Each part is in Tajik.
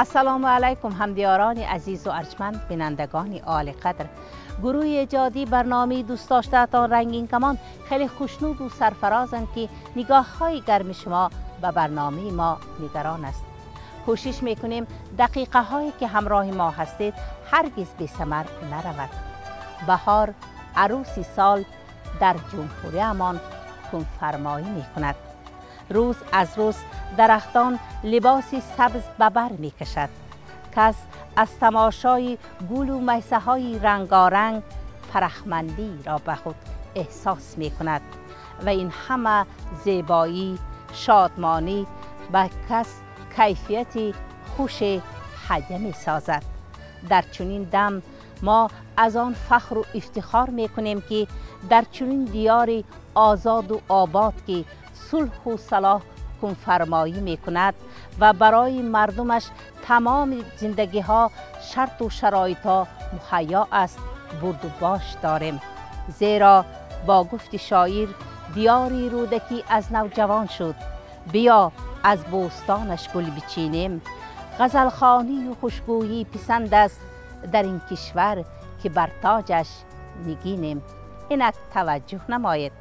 Ассалому алайкум ҳамдиёрони азизу арҷманд, бинандагони олиқадр. Гурӯҳи эҷодии барномаи дӯстдоштаатон Рангин Камон хеле хушнуду сарфарозанд, ки нигоҳҳои гарми шумо ба барномаи мо нигарон аст. Кӯшиш мекунем дақиқаҳое ки ҳамроҳи мо ҳастед ҳаргиз бесамар наравад. Баҳор арӯси сол дар ҷумҳуриямон ҳукмфармоӣ мекунад. Рӯз аз рӯз дарахтон либоси сабз ба бар мекашад. Кас аз тамошои гулу майсаҳои рангоранг фарахмандиро ба худ эҳсос мекунад ва ин ҳама зебоӣ, шодмонӣ ба кас кайфияти хуше ҳадя месозад. Дар чунин дам мо аз он фахру ифтихор мекунем, ки дар чунин диёри озоду обод, ки сулҳу салоҳ ҳукмфармоӣ мекунад ва барои мардумаш тамоми зиндагиҳо шарту шароитҳо муҳайё аст, бурду бош дорем. Зеро бо гуфти шоир, диёри Рӯдакӣ аз нав ҷавон шуд, биё аз бӯстонаш гул бичинем. Ғазалхонию хушгӯйӣ писанд аст дар ин кишвар, ки бар тоҷаш нигинем. Инак таваҷҷӯҳ намоед.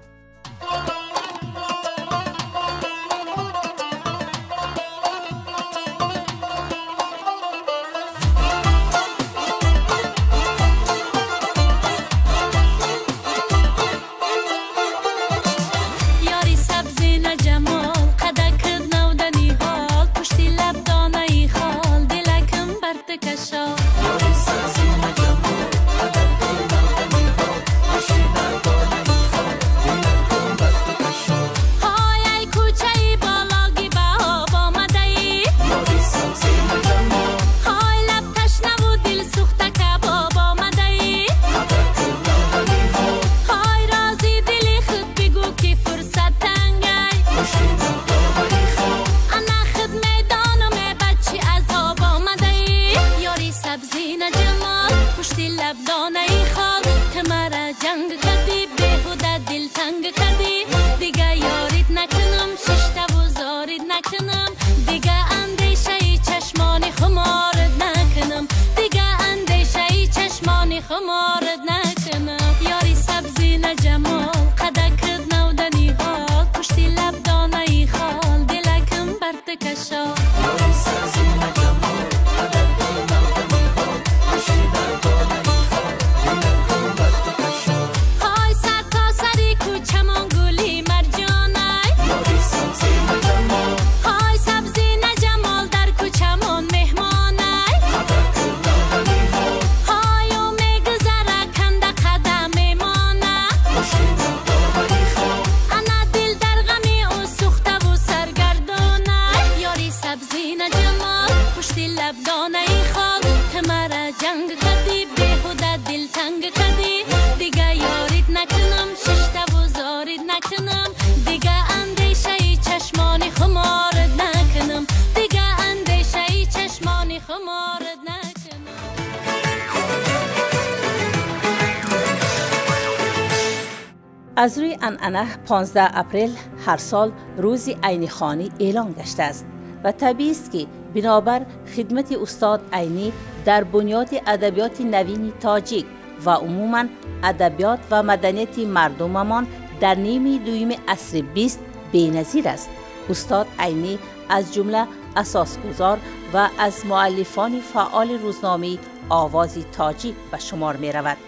Аз рӯи анъана 15 апрел ҳар сол рӯзи Айнихонӣ эълон гаштааст ва табиист, ки бинобар хидмати устод Айнӣ дар бунёди адабиёти навини тоҷик ва умуман адабиёт ва маданияти мардумамон дар ними дуюми асри 20 беназир аст. Устод Айнӣ аз ҷумла асосгузор ва аз муаллифони фаъоли рӯзномаи Овози Тоҷик ба шумор меравад.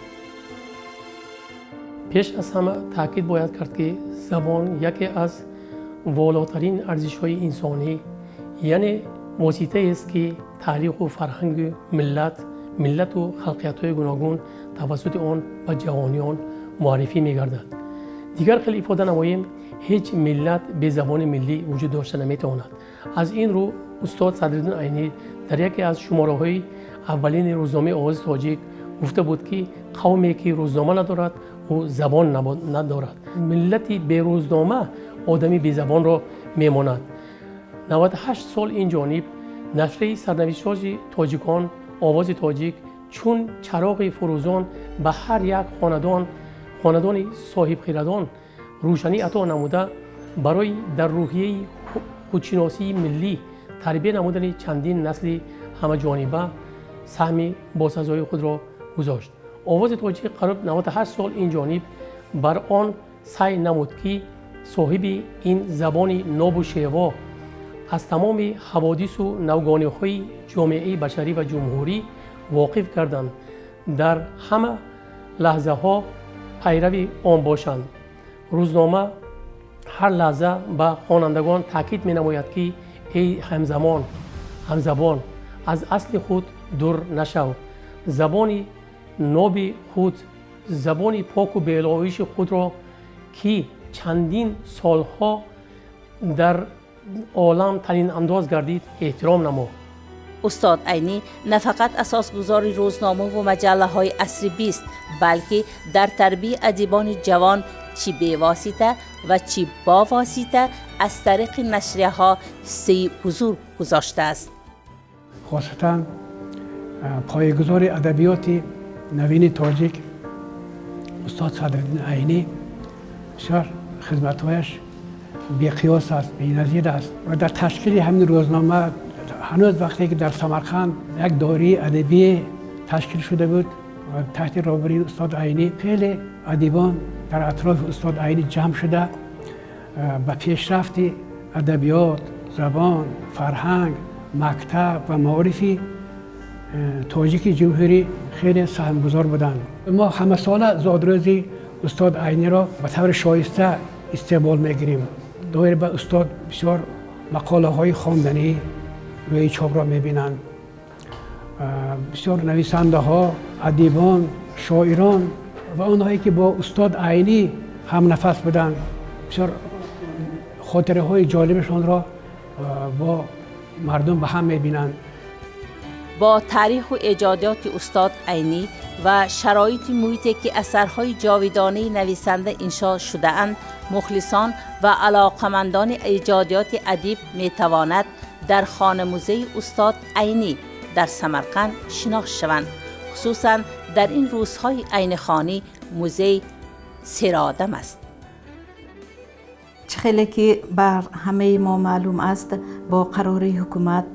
Пеш аз ҳама таъкид бояд кард, ки забон яке аз волотарин арзишҳои инсонӣ, яъне воситаест, ки таъриху фарҳанги миллату халқиятҳои гуногун тавассути он ба ҷаҳониён муаррифӣ мегардад. Дигар хел ифода намоем, ҳеҷ миллат бе забони миллӣ вуҷуд дошта наметавонад. Аз ин рӯ устод Садриддин Айнӣ дар яке аз шумораҳои аввалини рӯзномаи Овози Тоҷик гуфта буд, ки қавме ки рӯзнома надорад, ӯ забон надорад. Миллати берӯзнома одами безабонро мемонад. 98 сол ин ҷониб нашрияи сарнавиштсози тоҷикон Овози Тоҷик чун чароғи фурӯзон ба ҳар як хонадони соҳибхирадон рӯшанӣ ато намуда, барои дар рӯҳияи худшиносии миллӣ тарбия намудани чандин насли ҳамаҷониба саҳми босазои худро гузошт. Овози тоҷик қариб 98 сол ин ҷониб бар он саъй намуд, ки соҳиби ин забони нобу шево аз тамоми ҳаводису навгониҳои ҷомеаи башарӣ ва ҷумҳурӣ воқиф гарданд, дар ҳама лаҳзаҳо пайрави он бошанд. Рӯзнома ҳар лаҳза ба хонандагон таъкид менамояд, ки эй ҳамзамон, ҳамзабон, аз асли худ дур нашав, забони ноби худ, забони поку белоиши худро, ки чандин солҳо дар олам танинандоз гардид, эҳтиром намо. Устод Айнӣ на фақат асосгузори рӯзнома ва маҷаллаҳои асри 20, балки дар тарбияи адибони ҷавон чӣ бевосита ва чӣ бовосита аз тариқи нашрияҳо ҳиссаи бузург гузоштааст. Хосатан поягузори адабиёти навини тоҷик устод Садриддин Айнӣ бисёр хизматҳояш беқиёс аст, беназир аст ва дар ташкили ҳамин рӯзнома ҳанӯз вақте ки дар Самарқанд як доираи адабӣ ташкил шуда буд ва таҳти роҳбарии устод Айнӣ хеле адибон дар атрофи устод Айнӣ ҷамъ шуда ба пешрафти адабиёт, забон, фарҳанг, мактаб ва маорифи тоҷики ҷумҳурӣ хеле саҳмгузор буданд. Мо ҳамасола зодрӯзи устод Айниро ба таври шоиста истиқбол мегирем. Доир ба устод бисёр мақолаҳои хонданӣ рӯи чопро мебинанд. Бисёр нависандаҳо, адибон, шоирон ва онҳое ки бо устод Айнӣ ҳамнафас буданд, бисёр хотираҳои ҷолибашонро бо мардум ба ҳам мебинанд. Бо таъриху эҷодиёти устод Айнӣ ва шароити муҳите ки асарҳои ҷовидонаи нависанда иншо шудаанд, мухлисон ва алоқамандони эҷодиёти адиб метавонад дар хонамузеи устод Айнӣ дар Самарқанд шинос шаванд. Хусусан дар ин рӯзҳои айнихонӣ музей серодам аст. Чӣ хеле ки бар ҳамаи мо маълум аст, бо қарори ҳукумат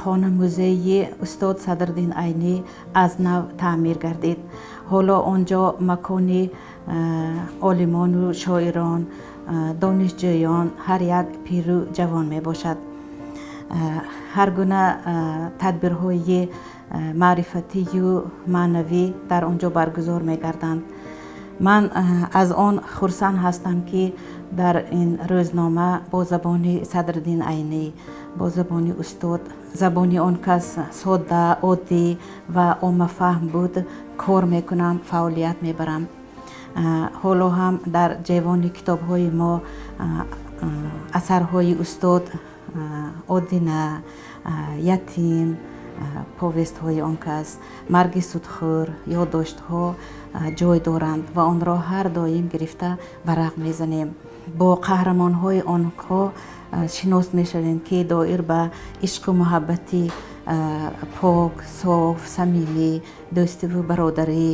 хонамузеи устод Садриддин Айнӣ аз нав таъмир гардид. Ҳоло он ҷо макони олимону шоирон, донишҷӯён, ҳар як пиру ҷавон мебошад. Ҳар гуна тадбирҳои маърифатию маънавӣ дар он ҷо баргузор мегарданд. Ман аз он хурсанд ҳастам, ки дар ин рӯзнома бо забони Садриддин Айнӣ, бо забони устод, забони он кас содда, оддӣ ва оммафаҳм буд, кор мекунам, фаъолият мебарам. Ҳоло ҳам дар ҷевони китобҳои мо асарҳои устод Одина, Ятим, повестҳои он кас, Марги судхӯр, ёддоштҳо ҷой доранд ва онро ҳар доим гирифта варақ мезанем. Бо қаҳрамонҳои онҳо шинос мешавем, ки доир ба ишқу муҳаббати пок, соф, самимӣ, дӯстиву бародарӣ,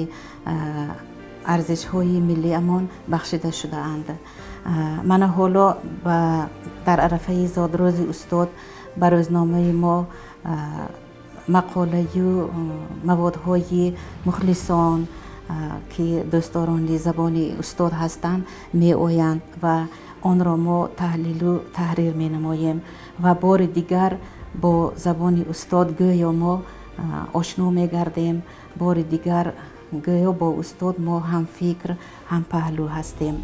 арзишҳои миллиамон бахшида шудаанд. Мана ҳоло дар арафаи зодрӯзи устод ба рӯзномаи мо мақолаю маводҳои мухлисон, ки дӯстдорони забони устод ҳастанд, меоянд ва онро мо таҳлилу таҳрир менамоем ва бори дигар бо забони устод гӯё мо ошно мегардем, бори дигар гӯё бо устод мо ҳамфикр, ҳампаҳлӯ ҳастем.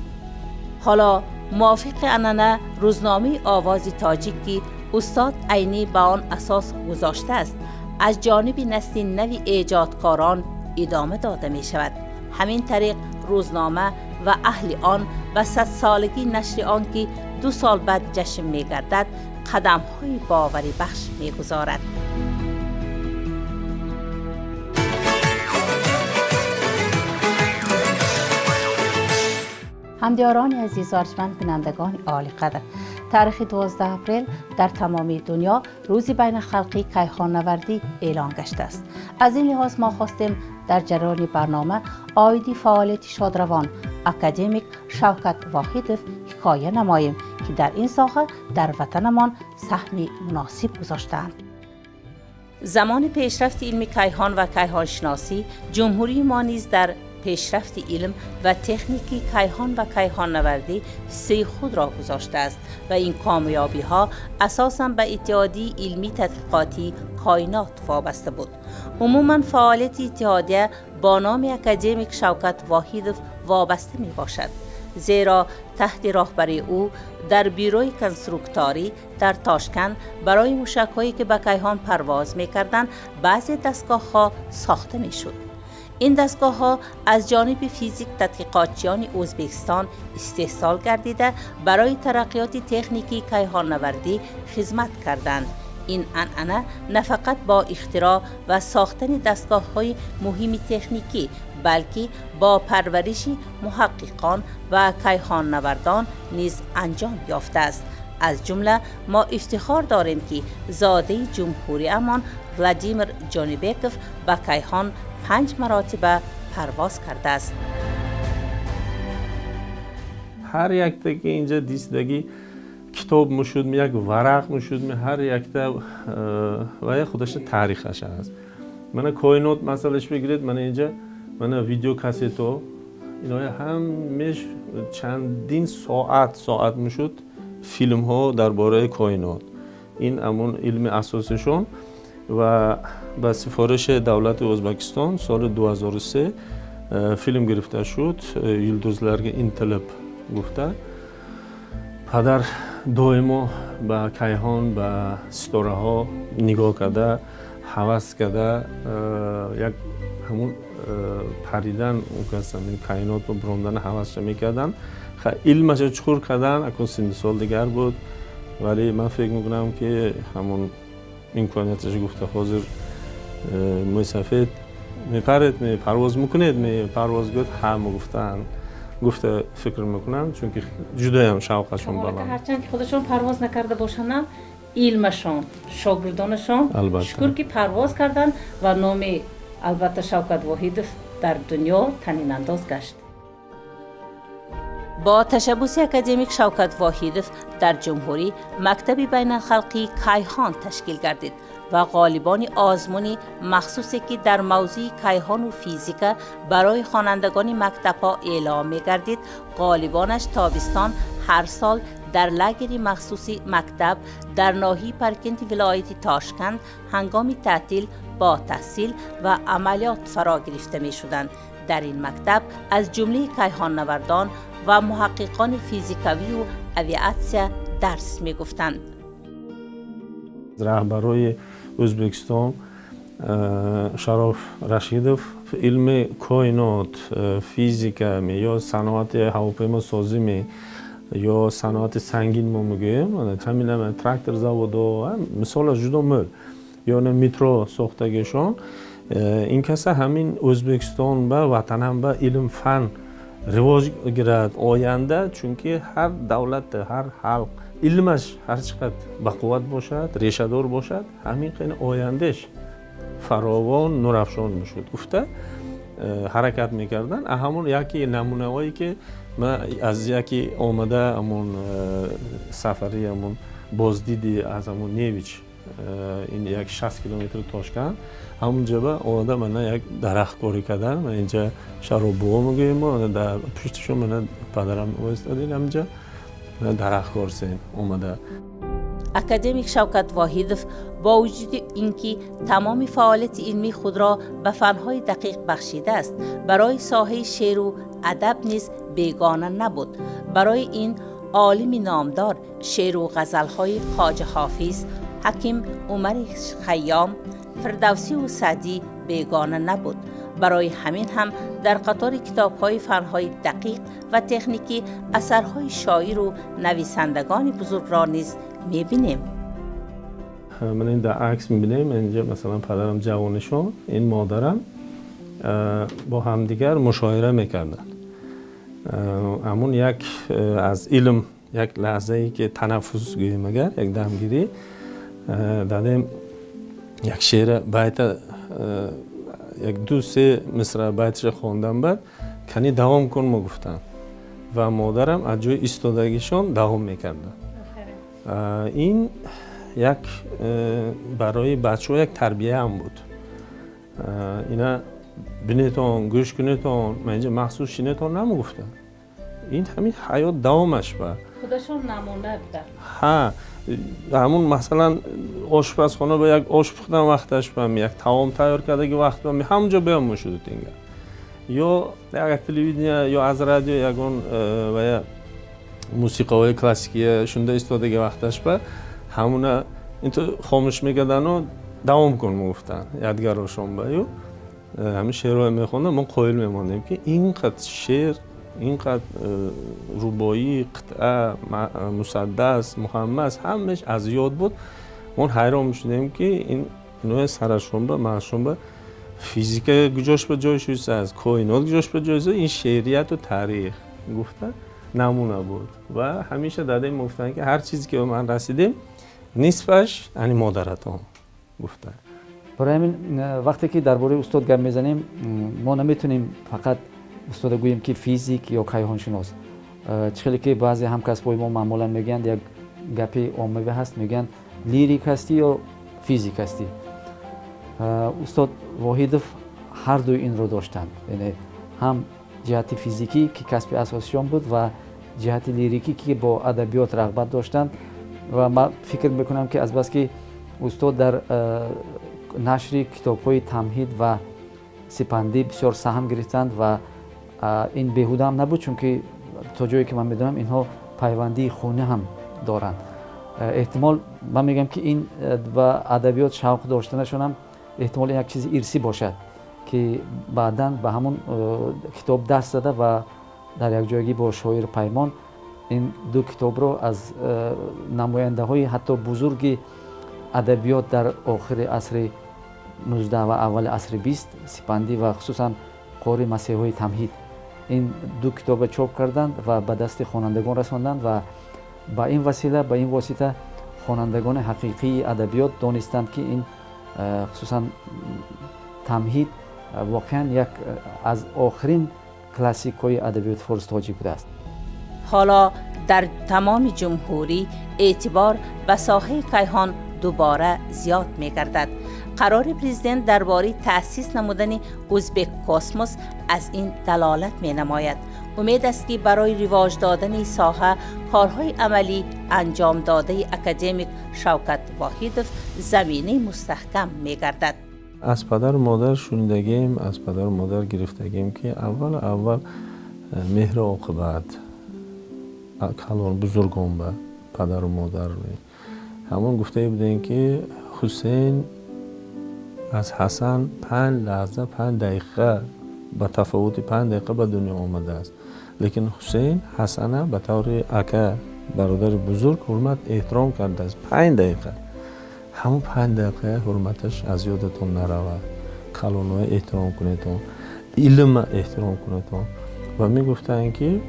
Ҳоло мувофиқи анъана рӯзномаи Овози тоҷик, ки устод Айнӣ ба он асос гузоштааст, аз ҷониби насли нави эҷодкорон идома дода мешавад. Ҳамин тариқ рӯзнома ва аҳли он ба садсолагии нашри он, ки 2 сол баъд ҷашн мегардад, қадамҳои боварибахш мегузорад. Ҳамдиёрони азизу арҷманд, бинандагони олиқадр, таърихи 12 апрел дар тамоми дунё рӯзи байналхалқии кайҳоннавардӣ эълон гаштааст. Аз ин лиҳоз мо хостем дар ҷараёни барнома оиди фаъолияти шодравон академик Шавкат Воҳидов ҳикоя намоем ки дар ин соҳа дар ватанамон саҳми муносиб гузоштаанд. Замони пешрафти илми кайҳон ва кайҳоншиносӣ ҷумҳурии мо низ дар пешрафти илм ва техники кайҳон ва кайҳоннавардӣ ҳиссаи худро гузоштааст ва ин комёбиҳо асосан ба иттиҳодияи илмии тадқиқотии коинот вобаста буд. Умуман фаъолияти иттиҳодия бо номи академик Шавкат Воҳидов вобаста мебошад, зеро таҳти роҳбарии ӯ дар бюрои конструкторӣ дар Тошканд барои мушакҳое ки ба кайҳон парвоз мекарданд баъзе дастгоҳҳо сохта мешуд. Ин дастгоҳҳо аз ҷониби физик тадқиқотчиёни Ӯзбекистон истеҳсол гардида барои тараққиёти техникии кайҳоннавардӣ хизмат карданд. Ин анъана на фақат бо ихтироъ ва сохтани дастгоҳҳои муҳими техникӣ, балки бо парвариши муҳаққиқон ва кайҳоннавардон низ анҷом ёфтааст. Аз ҷумла мо ифтихор дорем ки зодаи ҷумҳуриамон Владимир Ҷонибеков ба кайҳон 5 маротиба парвоз кардааст. Ҳар якта ки инҷа дистагӣ китоб мушуд, як варақ мушуд, ҳар якта ва худаша таърихаш аст. Мана коинот масъалаш бигиред, мана инҷа мана видеокассето, иноя ҳамеш чандин соат мушуд филмҳо дар бораи коинот. Ин ҳамон илми асосишон ва ба сифориши давлати Ӯзбекистон соли 2003 филм гирифта шуд «Юлдузларга интилib» гуфта. Падар доимо ба кайҳон, ба ситораҳо нигоҳ карда, ҳавас карда, як ҳамун паридан кайнотро бурондани ҳавасша мекарданд. Илмаша чуқур кардан, акун синни сол дигар буд, вале ман фикр мекунам ки ҳамун имконияташ гуфта ҳозир мӯйсафед мепаред, парвоз мекунед, парвоз гуфт ҳа мегуфтанд. Гуфта фикр мекунам, чунки ҷудоям шавқашон баланд. Ҳарчанд ки худашон парвоз накарда бошанд, илмашон, шогирдонашон шукр ки парвоз карданд ва номи албатта Шавкат Воҳидов дар дунё танинандоз гашт. Бо ташаббуси академик Шавкат Воҳидов дар ҷумҳурӣ мактаби байналхалқии кайҳон ташкил гардид ва ғолибони озмуни махсусе ки дар мавзӯи кайҳону физика барои хонандагони мактабҳо эълом мегардид, ғолибонаш тобистон ҳар сол дар лагери махсуси мактаб дар ноҳияи Паркенти вилояти Тошканд ҳангоми таътил бо таҳсил ва амалиёт фаро гирифта мешуданд. Дар ин мактаб аз ҷумлаи кайҳоннавардон ва муҳаққиқони физикавию авиатсия дарс мегуфтанд. Раҳбарои Ӯзбекистон Шароф Рашидов илми коинот, физика ё саноати ҳавопаймосозӣ ё саноати сангин мо мегӯем, ҳамин трактор заводо, мисолаш ҷудо мӯл, ё метро сохтагишон, ин каса ҳамин Ӯзбекистон ба ватанам ба илм фан ривоҷ гирад оянда, чунки ҳар давлат, ҳар халқ илмаш ҳар чӣ қадр бақувват бошад, решадор бошад, ҳамин қин ояндаш фаровон нурафшон мешуд гуфта ҳаракат мекарданд. Ҳамон яке намунаҳое ки ман аз яке омада ҳамон сафари ҳамон боздиди аз ҳамон Невич, ин як 60 километр Тошканд, ҳамон ҷоба омада мана як дарахткорӣ кардан, ман инҷа шароббуғо мегӯем мо, дар пушташон мана падарам воистодин ҳаминҷа дарахткорсен омада. Академик Шавкат Воҳидов бо вуҷуди ин ки тамоми фаъолияти илмии худро ба фанҳои дақиқ бахшидааст, барои соҳаи шеъру адаб низ бегона набуд. Барои ин олими номдор шеъру ғазалҳои Хоҷа Ҳофиз, Ҳаким Умари Хайём, Фирдавсиву Саъдӣ бегона набуд. Барои ҳамин ҳам дар қатори китобҳои фанҳои дақиқ ва техникӣ асарҳои шоиру нависандагони бузургро низ мебинем. Ман ин дар акс мебинем, инҷа масалан падарам ҷавонишон, ин модарам бо ҳамдигар мушоира мекарданд. Ҳамун як аз илм як лаҳзае ки танаффус гӯем агар, як дамгирӣ дадем, як шеъра байта як ду се мисра байтша хондам, баъд кани давом кун мо гуфтам. Ва модарам аз ҷои истодагишон давом мекарданд. Ин як барои бачаҳо як тарбия ҳам буд. Ина бинетон, гӯш кунетон, ман инҷа махсус шинетон намегуфтам. Ин ҳамин ҳаёт давомаш ба. Худашон намуна буданд. Ҳа, ҳамун масалан ошпазхона ба як ош пухтан вақташ ба, як таом тайёр кардаги вақт ба, ҳамонҷо баён мешуд инга. Ё як телевидения, ё аз радио ягон ва я мусиқаҳои классикия шунда истодаги вақташ ба ҳамуна инто хомӯш мекардану давом кун мегуфтанд ядгарошон ба. Ю ҳамин шеърҳое мехондам, мо қоил мемондем ки инқадр шеър, инқадр рубоӣ, қитъа, мусаддас, мухаммас ҳамааш аз ёд буд. Мо ҳайрон мешудем ки ин иноя сарашон ба, маъшон ба физика куҷош ба ҷой шудааст, коинот куҷош ба ҷой шудааст, ин шеърияту таърих гуфта намуна буд. Ва ҳамеша дадаи мегуфтанд ки ҳар чизе ки ба ман расидем нисфаш ани модаратон гуфта. Барои ҳамин вақте ки дар бораи устод гап мезанем, мо наметавонем фақат устода гӯем ки физик ё кайҳоншинос. Чӣ хеле ки баъзе ҳамкасбои мо маъмулан мегӯянд, як гапи оммавӣ ҳаст, мегӯянд лирик ҳастӣ ё физик ҳастӣ. Устод Воҳидов ҳар дуи инро доштанд, яъне ҳам ҷиҳати физикӣ ки касби асосишон буд ва ҷиҳати лирикӣ ки бо адабиёт рағбат доштанд. Ва ман фикр мекунам ки азбаски устод дар нашри китобҳои Тамҳид ва Сипандӣ бисёр саҳм гирифтанд ва ин беҳуда ҳам набуд, чунки то ҷое ки ман медонам инҳо пайвандии хунӣ ҳам доранд. Эҳтимол ман мегӯям ки ин ба адабиёт шавқ доштанашонам эҳтимол як чизи ирсӣ бошад ки баъдан ба ҳамон китоб даст зада ва дар якҷоягӣ бо шоир Паймон ин ду китобро аз намояндаҳои ҳатто бузурги адабиёт дар охири асри 19 ва аввали асри 20, Сипандӣ ва хусусан Қори Масеҳои Тамҳид, ин ду китобро чоп карданд ва ба дасти хонандагон расонданд ва ба ин васила, ба ин восита хонандагони ҳақиқии адабиёт донистанд ки ин хусусан Тамҳид воқеан як аз охирин классикҳои адабиёти форс тоҷик будааст. ҳоло дар тамоми ҷумҳурӣ эътибор ба соҳаи кайҳон дубора зиёд мегардад. Қарори президент дар бораи таъсис намудани Узбек Космос аз ин далолат менамояд. Умед аст ки барои ривоҷ додани соҳа корҳои амалӣ анҷом додаи академик Шавкат Воҳидов заминаи мустаҳкам мегардад. Аз падару модар шунидагем, аз падару модар гирифтагем ки аввал меҳру оқибат калон бузургон ба падару модар ҳамон гуфтае будем ки Ҳусейн аз Ҳасан 5 лаҳза 5 дақиқа ба тафовути 5 дақиқа ба дунё омадааст, лекин Ҳусейн Ҳасана ба таври ака бародари бузург ҳурмат эҳтиром кардааст. 5 дақиқа, ҳамон 5 дақиқа ҳурматаш аз ёдатон наравад. Калонҳо эҳтиром кунедон, илма эҳтиром кунедон. Ва мегуфтанд ки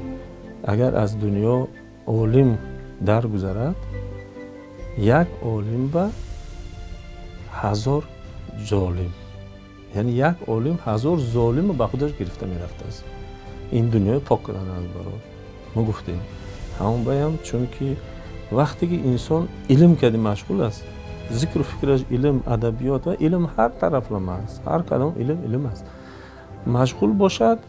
агар аз дунё олим даргузарад, як олим ба 1000 золим, яъне як олим 1000 золимро ба худаш гирифта мерафтааст. Ин дунёи пок кардан аз барош. Мо гуфтем ҳамон баям, чунки вақте ки инсон илм кади машғул аст, зикру фикраш илм, адабиёт ва илм ҳар тарафлама аст, ҳар кадом илм илм аст, машғул бошад.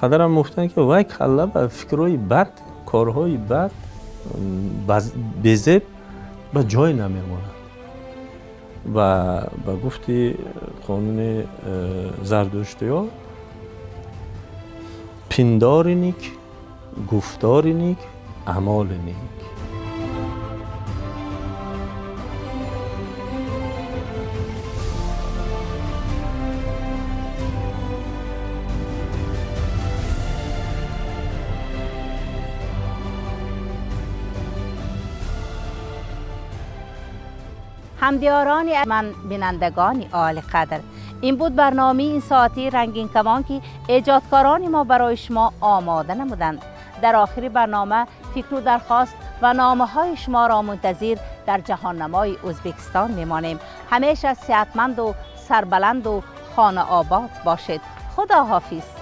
Падарам мегуфтанд ки вай калла ба фикрҳои бад, корҳои бад, безеб ба ҷой намемонад. Ва ба гуфти қонуни зардуштиё пиндори ник, гуфтори ник, амоли ник. همدیاران من، بینندگان عالی قدر، این بود برنامه این ساعتی رنگین کمان که ایجادکاران ما برای شما آماده نمودند. در آخر برنامه فکر و درخواست و نامه های شما را منتظر در جهان نمای ازبکستان میمانیم. همیشه صحتمند و سربلند و خانه آباد باشید. خدا حافظ.